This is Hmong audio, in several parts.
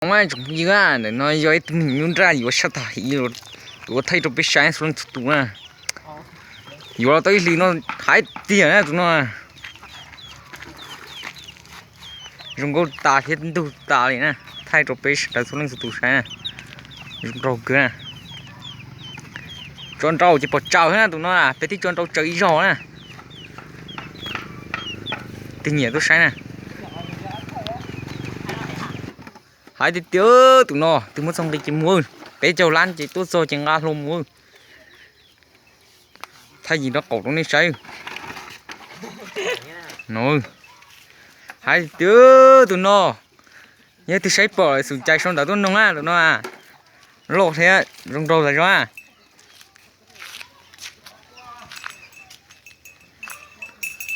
Tsoom phooj ywg, ntawm no yog ib tug me nyuam nyuj nraj yuav sab tag his, yuav thaij rau peb saib txhua leej txhua tus na. Yuav los tau ib hlis no hais tiag na tus no. Zoo nkauj tas thiab ntug tas li na, thaij rau peb sawv daws txhua leej txhua tus saib na. Zoo nraug kawg na. Tso nrau ces pom tsaws na tus no, peb twb tso nrau tsaws ib zaug na. Tus nyiam tuaj saib na. Hais tiag tiag tus no, twb muab txoj nqi ces mus, peb caug lab ces tuaj txog ces nqa hlo mus. Thaij yim nraub qaum rau nej saib. No, hais tiag tus no, yog twg saib pom xum cai sau ntawv tuaj noog na tus no. Loj thiab zoo nraug tas zog.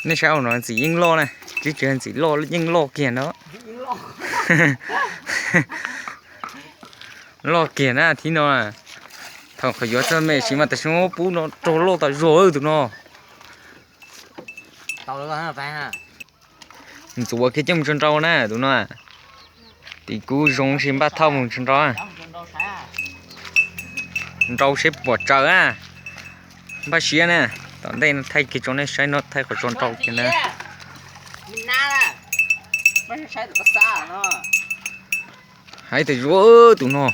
Nej saib no ntxim yeej loj na, tsis tsis ntxim loj yeej loj kiag no. Loj kiag na thib no. Thaum qhov yuav txog me sim mas tam sim pub no raug loj tas zog tus no. Ntxuav kiag coj mus tso nrau na tus no. Tim kuv zoo tsis npaj thauj mus tso nrau. Nrau seb pom tsaws na. Npaj siab na. Tom ntej no thaij kiag rau nej saib no, thaij qhov tso nrau kiag na. Hais tias zuav tus no.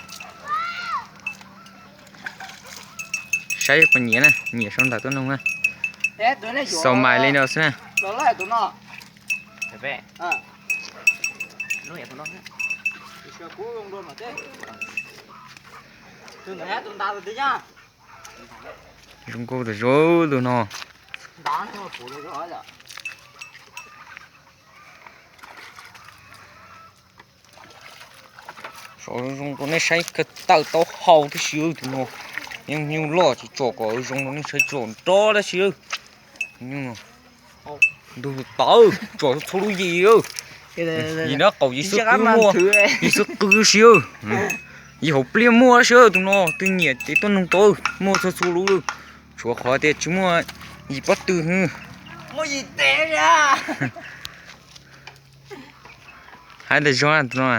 Saib puas nyiam na, nyiam sau ntawv tuaj noog na. Xaus mais li no xwb na. Zoo nkauj tas zog tus no. Tsom zoo rau nej saib kawg, tawm taub hau tib si tus no. Yeej nyuj loj ces tsom kom zoo rau nej saib, tsom nrov tab sis. Ntug tawv, tsom txhua lub yim. Yim nraub qaum yim xwb qw muaj, yim xwb qw si. Yim hauv pliaj muaj si tus no, twg nyiam ces tuaj noog tau, muaj txhua txhua lub. Tshuav qhov tias tsis muaj yim pob tw. Hais tias zog tus no.